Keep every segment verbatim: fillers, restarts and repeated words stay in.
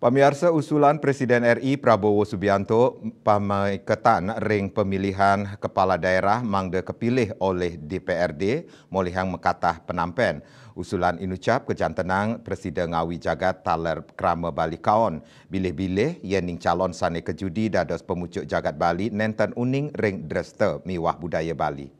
Pamiarsa, usulan Presiden R I Prabowo Subianto pamaiketan ring pemilihan kepala daerah mangda kepilih olih D P R D molihang makatah penampen. Usulan inucap kajantenang prasida ngawi jagat taler krama Bali kaon. Bilih-bilih, yening calon sane kajudi dados pamucuk jagat Bali nenten uning ring dresta miwah budaya Bali.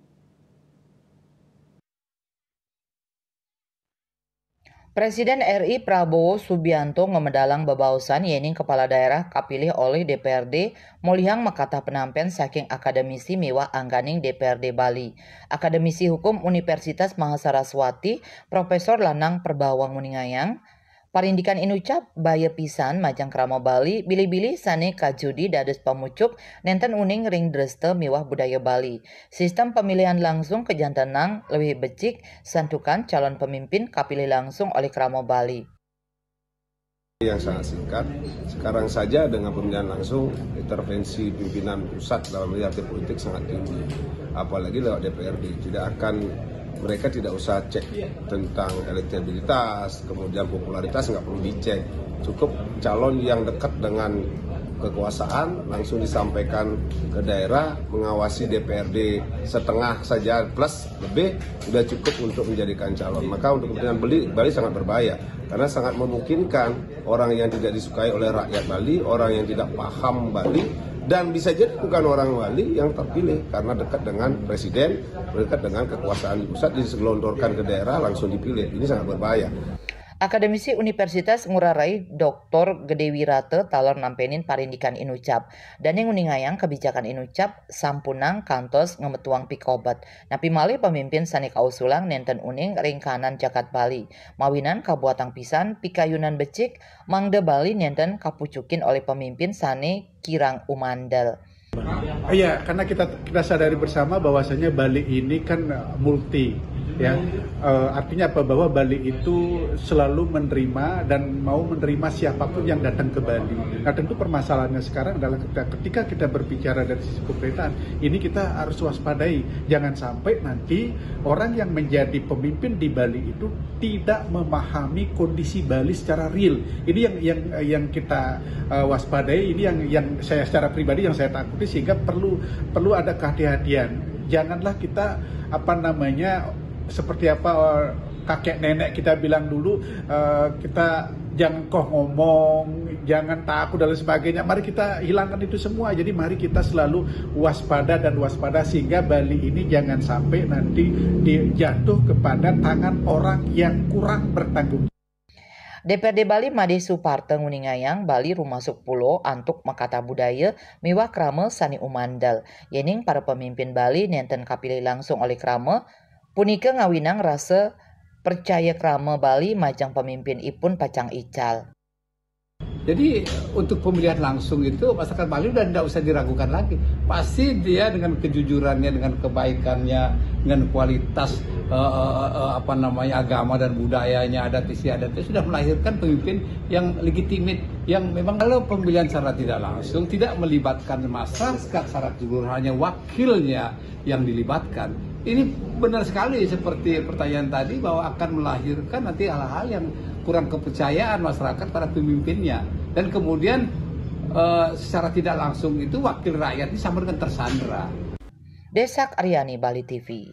Presiden R I Prabowo Subianto ngamedalang bebaosan yening kepala daerah kapilih olih D P R D molihang makatah penampen saking akademisi miwah angganing D P R D Bali. Akademisi Hukum Universitas Mahasaraswati, Profesor Lanang Perbawa nguningayang, parindikan inucap baya pisan majeng krama Bali, bilih-bilih sane kajudi dados pamucuk nenten uning ring dresta miwah budaya Bali. Sistem pemilihan langsung kajantenang lebih becik santukan calon pemimpin kapilih langsung olih krama Bali. Yang sangat singkat, sekarang saja dengan pemilihan langsung, intervensi pimpinan pusat dalam realiti politik sangat tinggi, apalagi lewat D P R D. Tidak akan, mereka tidak usah cek tentang elektabilitas, kemudian popularitas nggak perlu dicek. Cukup calon yang dekat dengan kekuasaan langsung disampaikan ke daerah, mengawasi D P R D setengah saja plus lebih sudah cukup untuk menjadikan calon. Maka untuk kepentingan Bali, Bali sangat berbahaya karena sangat memungkinkan orang yang tidak disukai oleh rakyat Bali, orang yang tidak paham Bali, dan bisa jadi bukan orang Bali yang terpilih karena dekat dengan presiden, dekat dengan kekuasaan di pusat, digelontorkan ke daerah, langsung dipilih. Ini sangat berbahaya. Akademisi Universitas Ngurah Rai Doktor Gede Wirata taler nampenin parindikan inucap. Dane nguningayang kebijakan inucap sampunang kantos ngametuang pikobet. Napi malih pamimpin sane kausulang nenten uning ring kahanan jagat Bali. Mawinan kabuatang pisan pikayunan becik mangda Bali nenten kapucukin olih pamimpin sane kirang umandel. Iya, karena kita kita sadari bersama bahwasanya Bali ini kan eh, multi, ya. Eh, artinya apa? Bahwa Bali itu selalu menerima dan mau menerima siapapun yang datang ke Bali. Nah, tentu permasalahannya sekarang adalah ketika, ketika kita berbicara dari sisi pemerintahan, ini kita harus waspadai. Jangan sampai nanti orang yang menjadi pemimpin di Bali itu tidak memahami kondisi Bali secara real. Ini yang yang yang kita eh, waspadai. Ini yang yang saya secara pribadi yang saya takuti, sehingga perlu perlu ada kehati-hatian. Janganlah kita, apa namanya, seperti apa eh, kakek nenek kita bilang dulu, eh, kita jangan koh ngomong, jangan takut dan lain sebagainya. Mari kita hilangkan itu semua. Jadi mari kita selalu waspada dan waspada sehingga Bali ini jangan sampai nanti dijatuh kepada tangan orang yang kurang bertanggung jawab. D P R D Bali Made Suparta nguningayang Bali rumasuk pulo antuk makatah budaya miwah krama sane umandel. Yening para pemimpin Bali nenten kapilih langsung olih krama, punika ngawinang rasa percaya krama Bali majeng pemimpin ipun pacang ical. Jadi untuk pemilihan langsung itu masyarakat Bali udah tidak usah diragukan lagi. Pasti dia dengan kejujurannya, dengan kebaikannya, dengan kualitas eh, eh, eh, apa namanya, agama dan budayanya, adat istiadatnya sudah melahirkan pemimpin yang legitimit, yang memang kalau pemilihan secara tidak langsung tidak melibatkan masyarakat secara keseluruhannya, wakilnya yang dilibatkan. Ini benar sekali seperti pertanyaan tadi, bahwa akan melahirkan nanti hal-hal yang kurang kepercayaan masyarakat pada pemimpinnya. Dan kemudian eh, secara tidak langsung itu wakil rakyat ini sama dengan tersandera. Desak Aryani, Bali T V.